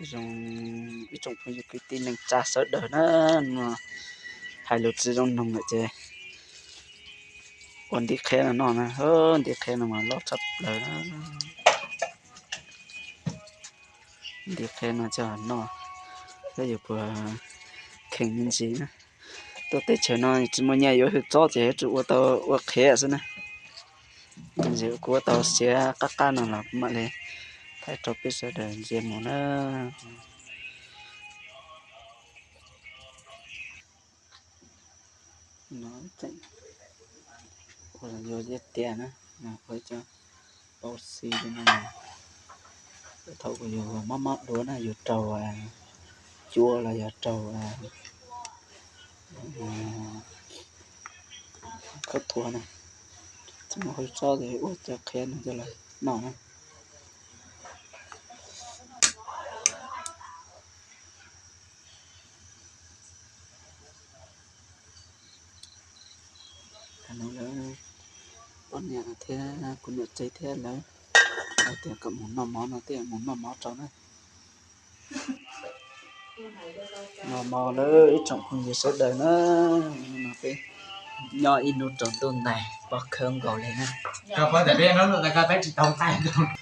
Zoo, ib tsoom phooj ywg kwv tij neej tsa sawv daws na, no hais lus tsis zoo noog lawm ces ua ntiv qhiab no noj na. Ntiv qhiab no mas loj tshaj plaws na. Ntiv qhiab no coj noj, saib yuav puas kheev me ntsis na. Tuaj teb chaws no tsis muaj nyiaj yuav hwj txob ces yuav tsum ua tau ua qhiav xwb na. Kuv ua tau siav qab qab no los kuv mam li thaij rau peb sawv daws ntsia mus na. No tseem ua yog tiag tiag na, ua cov pau xi li no. Thaum uas yus mob mob duav na yus raug cua los yog raug khaub thuas na, tsis muaj hwj txob ces ua cov qhiav no coj los noj na. Thaum no lawv, poj niam thiab kuv niam tsev thiab lawv hais tias kom mus noj mov no thiaj mus noj mov rau na. Noj mov lawm ib tsoom phooj ywg sawv daws na, no peb nyob ib hnub rau ntuj ntais pob khawb nkaus li na. Koj pab tam peb hnub no koj peb tsis tau nqaij.